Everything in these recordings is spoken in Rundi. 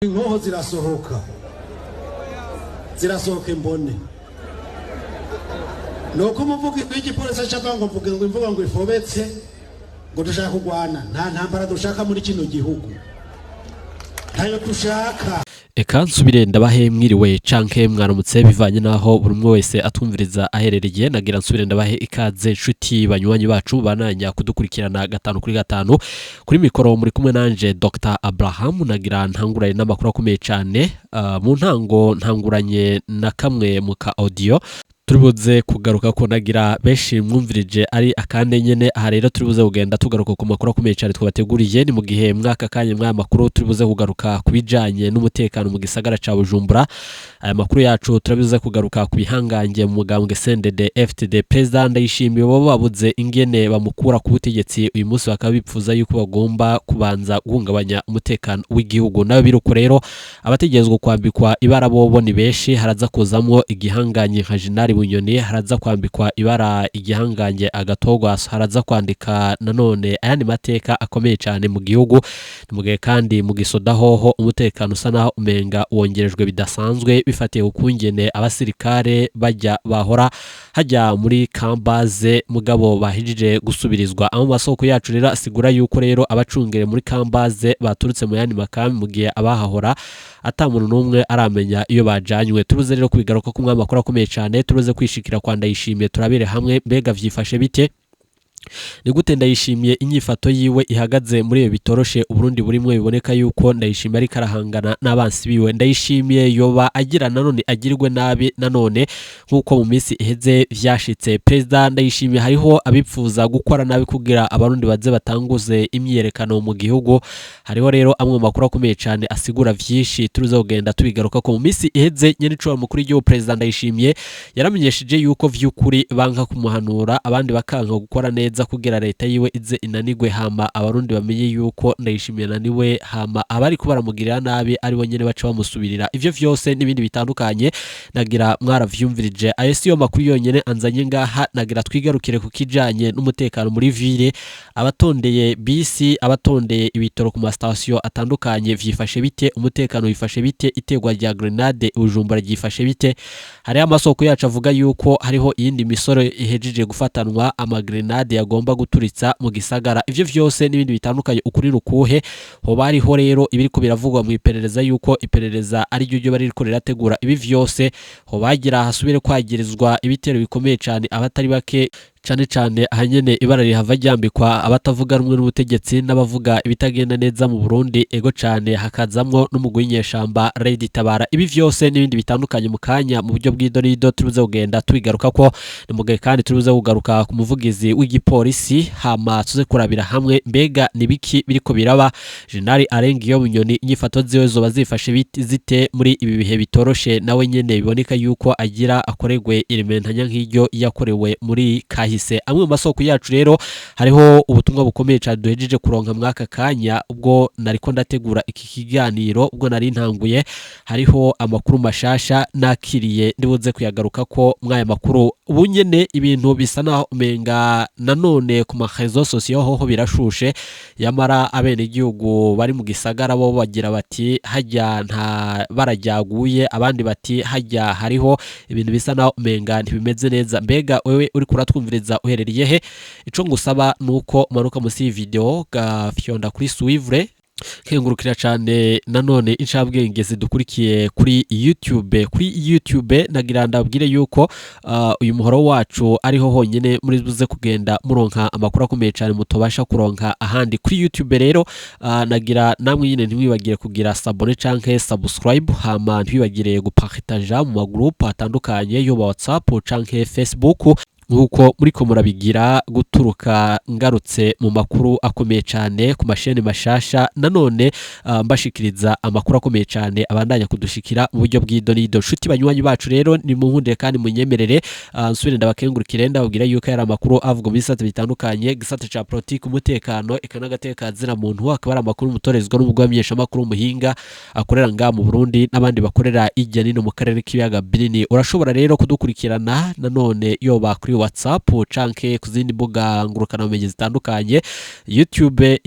Inkoho zirasohoka, zirasohoka imbone. Nuko umuvugizi w'igipolisi aca ngo mvuge ngo imvuga ngo ifobetse, ngo dushaka kurwana. Nta ntambara dushaka muri kino gihugu, ntayo dushaka. Eka nsubire ndabahe mwiriwe canke mwaramutse, bivanye naho buri umwe wese atwumviriza aherereye. Nagira nsubire ndabahe ikaze, nshuti banywanyi bacu bananya kudukurikirana gatanu kuri gatanu. Kuri mikoro muri kumwe nanje Dr Abraham. Nagira ntanguranye n'amakuru akomeye cane. Mu ntango ntanguranye na kamwe mu ka audio turibuze kugaruka ko nagira benshi mwumvirije ari akande nyene. Aha rero turibuze kugenda tugaruka ku makuru akomeye cyane twabateguriye. Ni mu gihe mwaka kanya mwaya makuru turibuze kugaruka ku bijanye n'umutekano mu gisagara ca Bujumbura. Aya makuru yacu turabize kugaruka ku bihangange mu mugambwe CNDD FDD. President Ndayishimiye bo babuze ingene bamukura ku butegetsi uyu munsi, bakaba bipfuza yuko bagomba kubanza guhungabanya umutekano w'igihugu. Nawe biruko rero abategerezwa kwambikwa ibara bobo ni benshi. Haraza kuzamwo igihanganye nka Jenerali Bunyoni, haraza kwambikwa ibara igihangange Agatogwa, haraza kwandika nanone ayandi mateka akomeye cyane mu gihugu. Ni mu gihe kandi mu gisoda hoho umutekano usa naho umenga wongerejwe bidasanzwe, bifatiye ukungene abasirikare bajya bahora hajya muri kambaze mugabo bahijije gusubirizwa. Amo masoko yacu rero asigura yuko rero abacungere muri kambaze baturutse mu yandi makambi, mu gihe abahahora ata muntu n'umwe aramenya iyo bajanywe. Turuze rero kubigaruka ko umwami makuru akomeye cyane. Turuze kwishikira kwa Ndayishimiye, turabere hamwe mbega vyifashe bite, ni gute Ndayishimiye inyifato yiwe ihagaze muri iyo bitoroshe Uburundi burimwe. Biboneka yuko Ndayishimiye ariko arahangana n'abansi biwe. Ndayishimiye yoba agira nanone agirwe nabi nanone nk'uko mu minsi iheze vyashitse. Perezida Ndayishimiye hariho abipfuza gukora nabi kugira abarundi baze batanguze imyiyerekano mu gihugu. Hariho rero amwe mu makuru akomeye cyane asigura vyinshi, turuze kugenda tubigaruka ko mu minsi iheze nyene icura mukuru w'igihugu Perezida Ndayishimiye yaramenyesheje yuko vy'ukuri banka kumuhanura, abandi bakanka gukora neza kugira leta yiwe ize inanigwe, hama abarundi bamenye yuko Ndayishimiye naniwe, hama abari ko baramugirira nabi ari bo nyene baca bamusubirira. Ivyo vyose n'ibindi bitandukanye nagira mwaravyumvirije. Ayo siyo makuru yonyene anzanye ngaha. Nagira twigarukire ku kijanye n'umutekano muri ville, abatondeye bisi, abatondeye ibitoro ku masitasiyo atandukanye vyifashe bite, umutekano wifashe bite, itegwa rya grenade Bujumbura ryifashe bite? Hariho amasoko yacu avuga yuko hariho iyindi misoro ihejeje gufatanwa amagrenade yagomba guturitsa mu gisagara. Ivyo vyose n'ibindi bitandukanye, ukuri rukuhe? Hoba hariho rero ibiriko biravugwa mu iperereza yuko iperereza ari ryo ryo ririko rirategura ibi vyose? Hoba hagira hasubire kwagirizwa ibitero bikomeye cane abatari bake, cane cane ahanyene ibara rihava ryambikwa abatavuga rumwe n'ubutegetsi n'abavuga ibitagenda neza mu Burundi. Ego cane, hakazamwo n'umugwi w'inyeshamba Red Tabara. Ibi vyose n'ibindi bitandukanye mu kanya mu buryo bw'idorido turuze kugenda tubigaruka ko. Ni mu gihe kandi turuze kugaruka ku muvugizi w'igipolisi, hama tuze kurabira hamwe mbega nibiki biriko biraba. Jenerali Arengiyo Bunyoni inyifato ziwe zoba zifashe zite muri ibi bihe bitoroshe? Nawe nyene biboneka yuko agira akoregwe irimentanya nk'iryo yakorewe muri kahise. Amwe mu masoko yacu rero, hariho ubutumwa bukomeye cyane duhejeje kuronka mwaka kanya ubwo nariko ndategura iki kiganiro, ubwo nari ntanguye, hariho amakuru mashasha nakiriye ndibuze kuyagaruka ko mwaya makuru. Ubu nyene ibintu bisa naho umenga nanone ku ma réseaux sociaux hoho birashushe, yamara abenegihugu bari mu gisagara bo bagira bati hajya nta barajyaguye, abandi bati hajya hariho ibintu bisa naho umenga ntibimeze neza. Mbega wewe uri kuratwumviriza uherereye he? Ico ngusaba nuko umanuka musi iyi video gafyonda kuri suivre. Kengurukira cyane nanone incabwenge zidukurikiye kuri YouTube. Kuri YouTube nagira ndabwire yuko uyu muhoro wacu ariho honyene muri buze kugenda muronka amakuru akomeye cyane mutobasha kuronka ahandi kuri YouTube. Rero nagira namwe nyine ntimwibagire kugira s'abonner canke subscribe, hama ntibibagire gupartager mu magroup atandukanye yoba WhatsApp canke Facebook, nkuko muriko murabigira. Guturuka ngarutse mu makuru akomeye cyane ku masheni mashasha nanone, mbashikiriza amakuru akomeye cyane abandanya kudushikira mu buryo bw'idonido. Nshuti banywanyi bacu rero, ni munkundire kandi munyemerere nsubire ndabakengurukire, ndababwira yuko yari amakuru avuga mu bisata bitandukanye, gisata ca politiki, umutekano eka n'agateka muntu. Akaba ari amakuru mutorezwa n'umugwi w'amenyeshamakuru w'umuhinga akorera ngaha mu Burundi n'abandi bakorera hirya nino mu karere k'ibiyaga binini. Urashobora rero kudukurikirana nanone yoba kuri WhatsApp canke ku zindi mbuga ngurukanabumenyi zitandukanye, YouTube,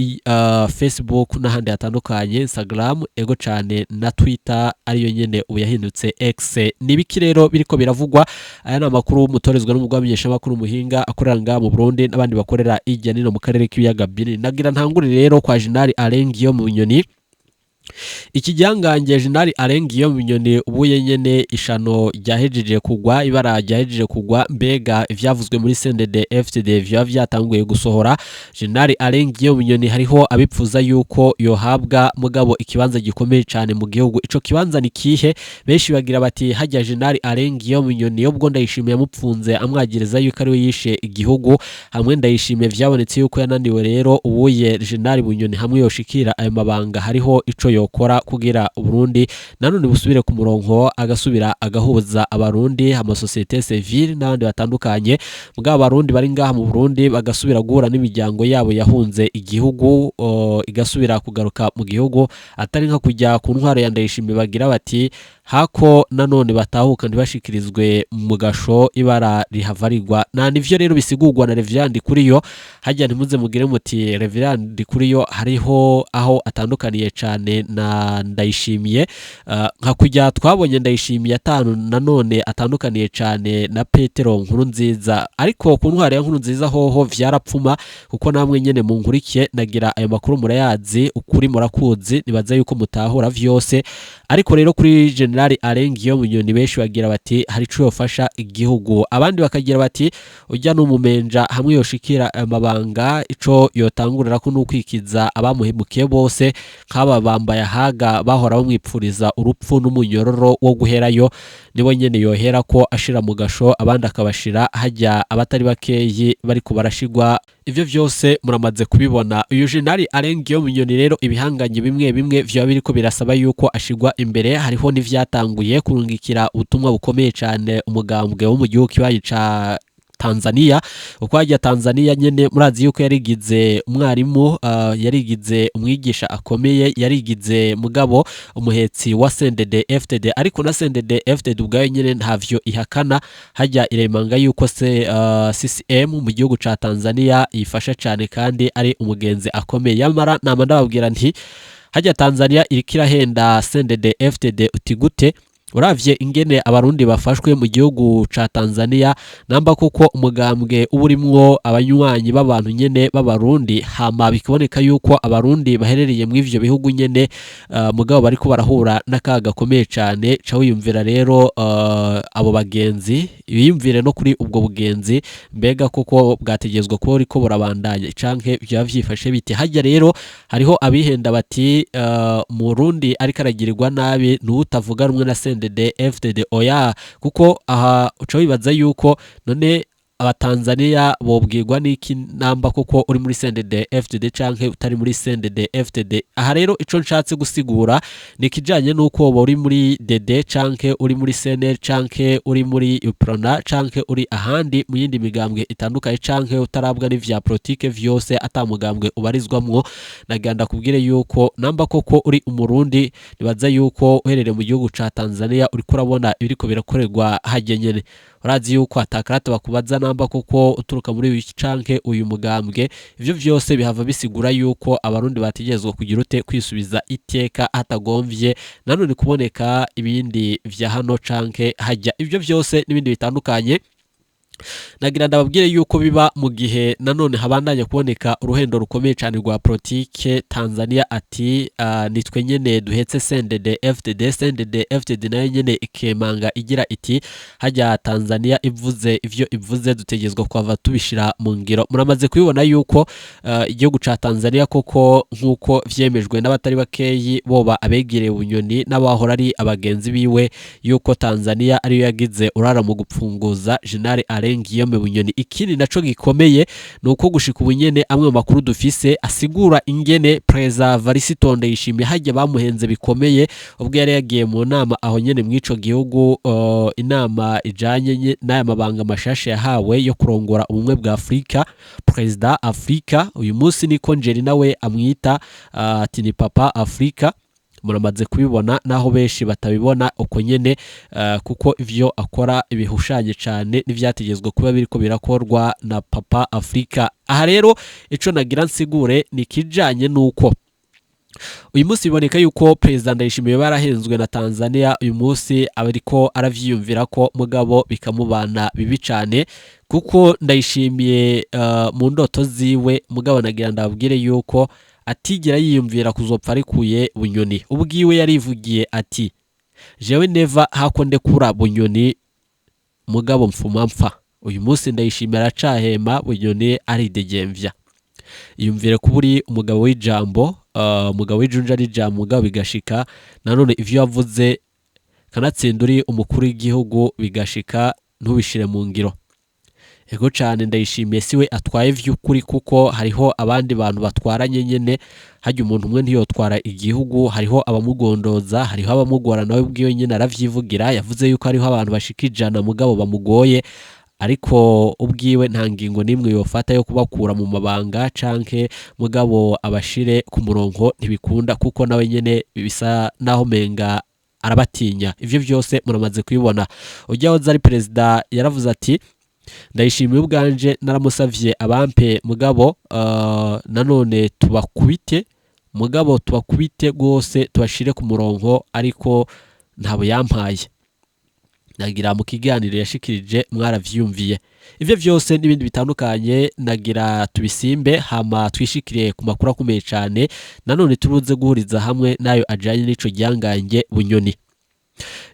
Facebook n'ahandi hatandukanye, Instagram, ego cane, na Twitter ariyo nyene ubu yahindutse X. Nibiki rero biriko biravugwa? Aya ni amakuru mutorezwa n'umugwi muhinga akorera ngaha mu Burundi n'abandi bakorera hirya nino mu karere k'ibiyaga binini. Nagira ntangure rero kwa Jenerali Alain Guillaume Bunyoni. Iki gihangange Jenerali Alain Guillaume Bunyoni, ubuye nyene ishano ryahejeje kugwa, ibara ryahejeje kugwa. Mbega ivyavuzwe muri CNDD FDD vyoba vyatanguye gusohora? Jenerali Alain Guillaume Bunyoni hariho abipfuza yuko yohabwa mugabo ikibanza gikomeye cane mu gihugu. Ico kibanza ni kihe? Benshi bagira bati hajya Jenerali Alain Guillaume Bunyoni, ubwo Ndayishimiye yamupfunze amwagiriza yuko ariwe yishe igihugu, hamwe Ndayishimiye vyabonetse yuko yananiwe, rero ubuye Jenerali Bunyoni hamwe yoshikira ayo mabanga, hariho ico yokora kugira Burundi nanone busubire ku murongo, agasubira agahuza abarundi, amasosiyete civile n'abandi batandukanye, bwa abarundi bari ngaha mu Burundi bagasubira guhura n'imiryango yabo yahunze igihugu, igasubira kugaruka mu gihugu, atari nka kujya ku ntwaro ya Ndayishimiye bagira bati hako nanone batahuka ntibashikirizwe mu gasho, ibara rihavarirwa. Na nivyo rero bisigurwa na Reverend Ndikuriyo. Hajya ntimuze mugire muti Reverend Ndikuriyo hariho aho atandukaniye cane na Ndayishimiye, nka kujya twabonye Ndayishimiye atanu nanone atandukaniye cane na Petero Nkurunziza. Ariko ku ntwaro ya Nkurunziza hoho vyarapfuma, kuko namwe nyene munkurikiye nagira ayo makuru murayazi, ukuri murakuzi, nibaza yuko mutahura vyose. Ariko rero kuri General Alain Guillaume Bunyoni benshi bagira bati hari ico yofasha igihugu, abandi bakagira bati ujya n'umumenja hamwe yoshikira amabanga, ico yotangurira ko nukwikiza abamuhemukiye bose, nk'aba bambaye ahaga bahora bamwipfuriza urupfu n'umunyororo wo guherayo, nibo nyene yohera ko ashira mu gasho, abandi akabashira hajya abatari bakeyi bariko barashigwa. Ivyo vyose muramaze kubibona. Uyu Jenerali Alain Guillaume Bunyoni rero ibihanganye bimwe bimwe vyoba biriko birasaba yuko ashigwa imbere. Hariho n'ivyatanguye kurungikira ubutumwa bukomeye cane umugambwe wo mu gihugu kibaye ca Tanzania, uko hajya Tanzania nyene murazi yuko yarigize umwarimu, yarigize umwigisha akomeye, yarigize mugabo umuhetsi wa CNDD FDD. Ariko na CNDD FDD ubwayo nyene ntavyo ihakana, hajya iremanga yuko se CCM mu gihugu ca Tanzania yifasha cane kandi ari umugenzi akomeye. Yamara nama ndababwira nti hajya Tanzania iriko irahenda CNDD FDD. Uti gute? Uravye ingene abarundi bafashwe mu gihugu ca Tanzania, namba kuko umugambwe uburimwo abanywanyi b'abantu nyene b'abarundi, hama bikiboneka yuko abarundi baherereye mu ivyo bihugu nyene, mugabo bariko barahura n'akaga gakomeye cane, ca wiyumvira rero abo bagenzi, biyumvire no kuri ubwo bugenzi, mbega koko bwategezwa kuba buriko burabandanya canke vyaba vyifashe bite? Hajya rero hariho abihenda bati murundi ariko aragirirwa nabi n'utavuga rumwe na CNDD FDD. Oya, kuko aha uca wibaza yuko none abatanzania bobwirwa n'iki namba koko uri muri CNDD FDD canke utari muri CNDD FDD? Aha rero ico nshatse gusigura ni kijanye nuko woba uri muri DD canke uri muri CNL canke uri muri UPRONA canke uri ahandi mu yindi migambwe itandukanye, canke utarabwa n'ivya politike vyose, ata mugambwe ubarizwamwo. Nagira ndakubwire yuko namba koko uri umurundi, nibaza yuko uherereye mu gihugu ca Tanzania uriko urabona ibiriko birakorerwa hajya nyene, urazi yuko atakarata bakubaza namba kuko uturuka muri uyu canke uyu mugambwe. Ivyo vyose bihava bisigura yuko abarundi bategerezwa kugira ute? Kwisubiza iteka hatagomvye nanone kuboneka ibindi vya hano canke hajya. Ivyo vyose n'ibindi bitandukanye nagira ndababwire yuko biba mu gihe nanone habandanya kuboneka uruhendo rukomeye cyane rwa politike. Tanzania ati nitwe nyene duhetse CNDD FDD, CNDD FDD nayo nyene ikemanga igira iti hajya Tanzania ivuze ivyo ivuze dutegezwa kuhava tubishira mu ngiro. Muramaze kubibona yuko igihugu ca Tanzania koko nkuko vyemejwe n'abatari bakeyi, boba abegereye Bunyoni n'abahora ari abagenzi biwe, yuko Tanzania ariyo yagize urara mu gupfunguza General Alain Guillaume Bunyoni. Ikindi naco gikomeye nuko gushika ubunyene amwe mu makuru dufise asigura ingene Preza Varisito Ndayishimiye hajya bamuhenze bikomeye ubwo yari yagiye mu nama aho nyene mw'ico gihugu, inama ijanye n'aya mabanga mashasha yahawe yo kurongora ubumwe bwa Afrika, President Afrika uyu munsi niko Njeri nawe amwita, ati ni papa Afrika. Muramaze kubibona, naho benshi batabibona uko nyene, kuko ivyo akora ibihushanye cane n'ivyategezwe kuba biriko birakorwa na Papa Afrika. Aha rero ico nagira nsigure ni kijanye nuko uyu munsi biboneka yuko Perezida Ndayishimiye barahenzwe na Tanzania. Uyu munsi abariko aravyiyumvira ko mugabo bikamubana bibi cane, kuko Ndayishimiye mu ndoto ziwe, mugabo nagira ndababwire yuko atigera yiyumvira kuzopfa arikuye Bunyoni. Ubwiwe yarivugiye ati: "Jewe neva hako ndekura Bunyoni, mugabo mfuma mpfa." Uyu munsi Ndayishimiye aracahema, Bunyoni aridegemvya. Yumvire kuba uri umugabo w'ijambo, umugabo w'ijunja n'ijambo, mugabo bigashika nanone ivyo wavuze, kanatsinda uri umukuru w'igihugu, bigashika ntubishire mu ngiro. Ego cane, Ndayishimiye siwe atwaye vy'ukuri, kuko hariho abandi bantu batwaranye nyene. Harya umuntu umwe ntiyotwara igihugu, hariho abamugondoza, hariho abamugora. Nawe ubwiwe nyene aravyivugira, yavuze yuko hariho abantu bashika 100 mugabo bamugoye, ariko ubwiwe nta ngingo n'imwe yofata yo kubakura mu mabanga canke mugabo abashire ku murongo. Ntibikunda, kuko nawe nyene bisa naho menga arabatinya. Ivyo vyose muramaze kubibona. Ujya wahoze ari perezida yaravuze ati: "Ndayishimiye ubwanje naramusavye abampe, mugabo nanone tubakubite, mugabo tubakubite rwose, tubashire ku murongo, ariko ntabo yampaye." Nagira mu kiganiro yashikirije mwaravyumviye. Ivyo vyose n'ibindi bitandukanye nagira tubisimbe, hama twishikire ku makuru akomeye cane nanone turuze guhuriza hamwe nayo ajanye n'ico gihangange Bunyoni.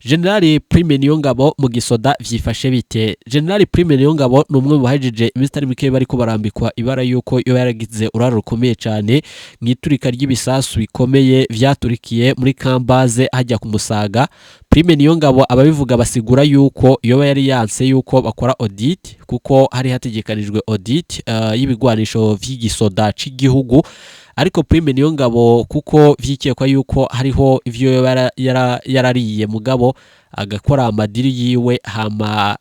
Generali Prime Niyongabo mu gisoda vyifashe bite? Generali Prime Niyongabo ni umwe mu bahejeje iminsi itari mike bariko barambikwa ibara yuko yo yaragize uruhare rukomeye cane mw'iturika ry'ibisasu bikomeye vyaturikiye muri Kambaze hajya ku Musaga. Prime Niyongabo, ababivuga basigura yuko yoba yari yanse yuko bakora audit, kuko hari hategekanijwe audit y'ibigwanisho vy'igisoda c'igihugu. Ariko Prime Niyongabo, kuko vyikekwa yuko hariho ivyo yoba yarariye, mugabo agakora amadiri yiwe, hama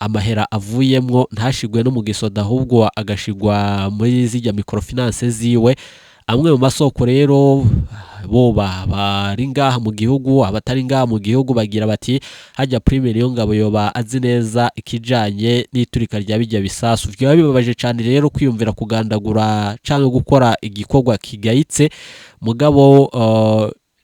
amahera avuyemwo ntashigwe no mu gisoda, ahubwo agashigwa muri zirya microfinance ziwe. Amwe mu masoko rero, boba bari ngaha mu gihugu, abatari ngaha mu gihugu, bagira bati hajya Prime Niyongabo yoba azi neza ikijanye n'iturika rya bijya bisasu. Vyoba bibabaje cane rero kwiyumvira kugandagura canke gukora igikorwa kigayitse, mugabo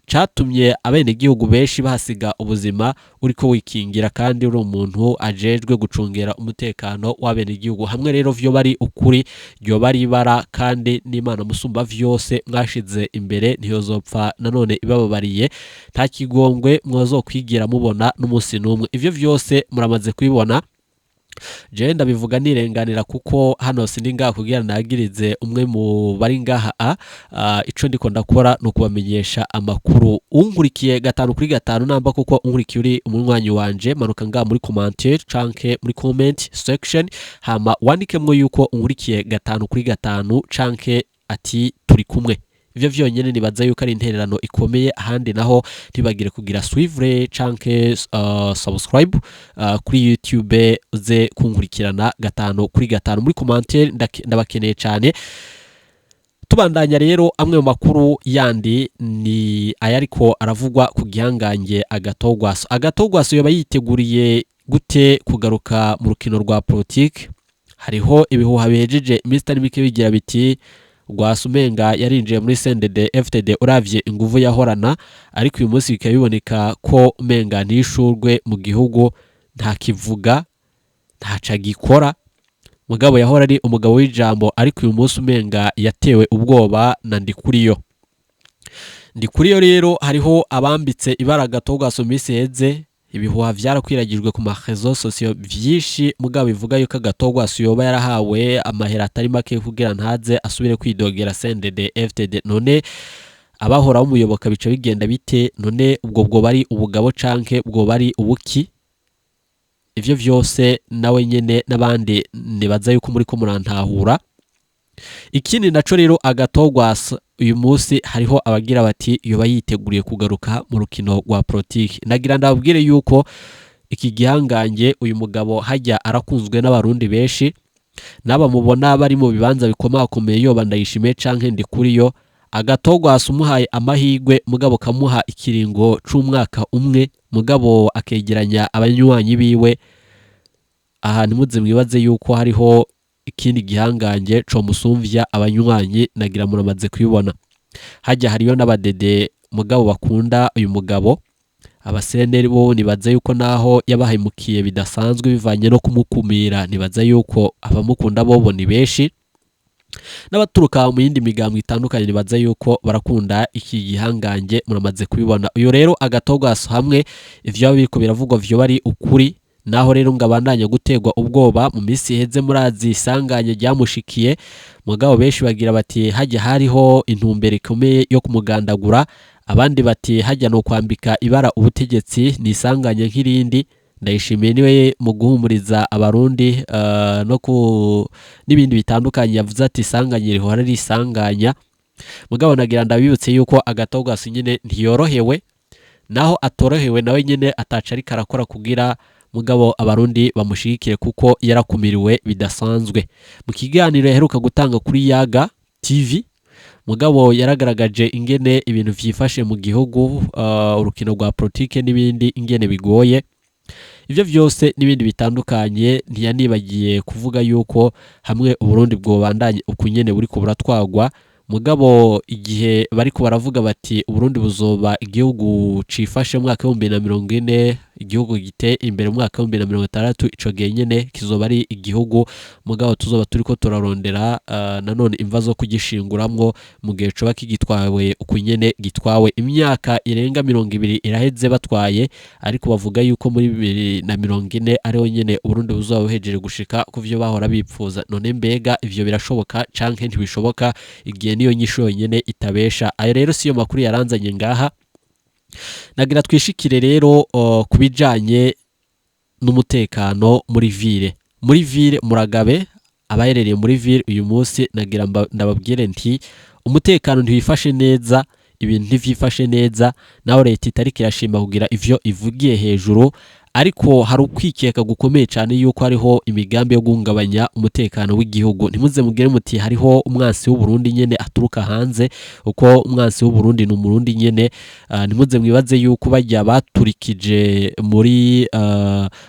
catumye abenegihugu benshi bahasiga ubuzima, uriko wikingira kandi uri umuntu ajejwe gucungera umutekano w'abenegihugu. Hamwe rero vyo bari ukuri, ryoba ari ibara, kandi n'Imana musumba vyose mwashize imbere ntiyozopfa nanone ibababariye. Nta kigongwe mwazokwigira mubona n'umunsi n'umwe. Ivyo vyose muramaze kubibona. Jewe ndabivuga nirenganira, kuko hano sindi ngaha kugira nagirize umwe mu bari ngaha. A ico ndiko ndakora ni ukubamenyesha amakuru. Unkurikiye gatanu kuri gatanu, namba kuko unkurikiye uri umunywanyi wanje, manuka ngaha muri commentaire canke muri comment section, hama wandikemwo yuko unkurikiye gatanu kuri gatanu, canke ati turi kumwe. Ivyo vyonyene nibaza yuko ari intererano ikomeye. Ahandi naho ntibagire kugira suivre canke subscribe kuri YouTube, uze kunkurikirana gatanu kuri gatanu. Muri commentaire ndabakeneye cane. Tubandanya rero, amwe mu makuru yandi ni ayariko aravugwa ku gihangange Agatogwaso. Agatogwaso yoba yiteguriye gute kugaruka mu rukino rwa politike? Hariho ibihuha bihejeje iminsi itari mike bigira biti Rwasumenga yarinjiye muri CNDD FDD, uravye inguvu yahorana, ariko uyu munsi bikaba biboneka ko umenga ntishurwe mu gihugu, nta kivuga, ntaco agikora. Mugabo yahora ari umugabo w'ijambo, ariko uyu munsi umenga yatewe ubwoba na Ndikuriyo. Ndikuriyo rero, hariho abambitse ibara Agatogwaso mu minsi iheze. Ibihuha vyarakwiragijwe ku ma réseaux sociaux vyinshi, mugabo bivuga yuko Agatogwaso yoba yarahawe amahera atari make kugira ntaze asubire kwidogera CNDD FDD. None abahora bamuyoboka bica bigenda bite? None ubwo bwoba ari ubugabo canke bwoba ari ubuki? Ivyo vyose nawe nyene n'abandi nibaza yuko muriko murantahura. Ikindi naco rero, Agatogwasa uyu munsi hariho abagira bati yoba yiteguriye kugaruka mu rukino rwa politiki. Nagira ndababwire yuko iki gihangange, uyu mugabo hajya arakunzwe n'abarundi benshi, n'aba mubona bari mu bibanza bikomakomeye, yoba Ndayishimiye canke Ndikuriyo. Agatogwasa umuhaye amahirwe, mugabo kamuha ikiringo c'umwaka umwe, mugabo akegeranya abanywanyi biwe. Aha ntimuze mwibaze yuko hariho ikindi gihangange comusumvya abanywanyi, nagira muramaze kubibona. Hajya hariyo n'abadede mugabo bakunda uyu mugabo. Abaseneri bo nibaza yuko naho yabahemukiye bidasanzwe bivanye no kumukumira, nibaza yuko abamukunda bobo ni benshi, n'abaturuka mu yindi migambwe itandukanye nibaza yuko barakunda iki gihangange, muramaze kubibona. Uyu rero Agatogwasa hamwe ivyo biriko biravugwa vyo ari ukuri, naho rero ngo abandanye guterwa ubwoba. Mu minsi iheze murazi isanganye ryamushikiye, mugabo benshi bagira bati hajya hariho intumbero ikomeye yo kumugandagura, abandi bati hajya no kwambika ibara ubutegetsi, ni isanganye nk'irindi. Ndayishimiye niwe mu guhumuriza Abarundi no ku n'ibindi bitandukanye yavuze ati isanganye rihora risanganya. Mugabo nagira ndabibutse yuko Agatogwasa nyine ntiyorohewe, naho atorohewe nawe nyine ataca ariko arakora kugira mugabo Abarundi bamushigikire, kuko yarakumiriwe bidasanzwe. Mu kiganiro yaheruka gutanga kuri Yaga TV, mugabo yaragaragaje ingene ibintu vyifashe mu gihugu, urukino rwa politike n'ibindi ingene bigoye. Ivyo vyose n'ibindi bitandukanye, ntiyanibagiye kuvuga yuko hamwe Uburundi bwobandanye ukunyene buriko buratwagwa, mugabo igihe bariko baravuga bati Uburundi buzoba igihugu cifashe mu mwaka 2040, igihugu gite imbere mu mwaka 2060, ico gihe nyene kizoba ari igihugu mugabo tuzoba turiko turarondera nanone imva zo kugishinguramwo mu gihe coba kigitwawe ukunyene gitwawe. Imyaka irenga 20 iraheze batwaye, ariko bavuga yuko muri 2040 ariho nyene Uburundi buzoba buhejeje gushika ku vyo bahora bipfuza. None mbega ivyo birashoboka canke ntibishoboka? Igihe niyo nyishu yonyene itabesha. Ayo rero siyo makuru yaranzanye ngaha. Nagira twishikire rero kubijanye n'umutekano muri ville. Muri ville muragabe, abaherereye muri ville uyu munsi nagira ndababwire nti umutekano ntiwifashe neza, ibintu ntivyifashe neza, naho leta itariko irashima kugira ivyo ivugiye hejuru, ariko hari ukwikeka gukomeye cyane yuko hariho imigambi yo guhungabanya umutekano w'igihugu. Ntimuze mugire muti hariho umwansi w'Uburundi nyene aturuka hanze, uko umwansi w'Uburundi ni Umurundi nyene. Ntimuze mwibaze yuko bajya baturikije muri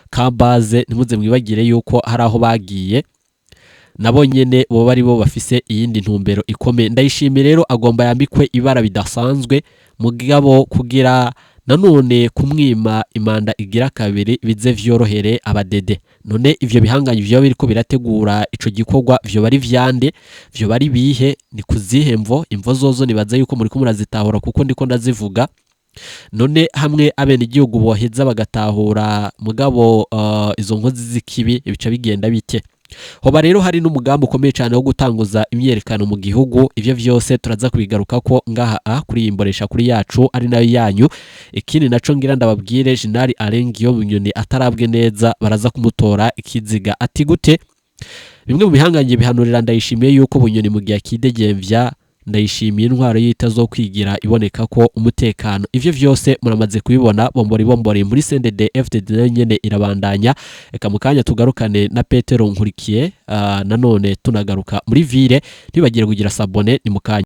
Kambaze, ntimuze mwibagire yuko hari aho bagiye nabo nyene bo bari bo bafise iyindi ntumbero ikomeye. Ndayishimiye rero agomba yambikwe ibara bidasanzwe, mugabo kugira nanone kumwima imanda igira kabiri bize vyorohere abadede. None ivyo bihanganye vyo biriko birategura ico gikorwa vyo bari vyande, vyo bari bihe, ni kuzihe mvo? Imvo zozo nibaza yuko muriko murazitahura kuko ndiko ndazivuga. None hamwe abene igihugu boheza bagatahura mugabo izo nkozi z'ikibi ibica bigenda bite? Hoba rero hari n'umugambi ukomeye cyane wo gutanguza imyerekano mu gihugu. Ivyo vyose turaza kubigaruka ko ngaha kuri iyi mboresha kuri yacu ari nayo yanyu. Ikindi naco ngira ndababwire, Jenerali Arengiyo Bunyoni atarabwe neza baraza kumutora ikiziga. Ati gute? Bimwe mu bihangange bihanurira Ndayishimiye yuko Bunyoni mu gihe akidegemvya, Ndayishimiye intwaro yita zo kwigira iboneka ko umutekano. Ivyo vyose muramaze kubibona bombori bombori muri CNDD FDD nayo nyene irabandanya. Eka mu kanya tugarukane na Petero Nkurikiye, nanone tunagaruka muri ville. Ntibagire kugira s'abonner, ni mu kanya.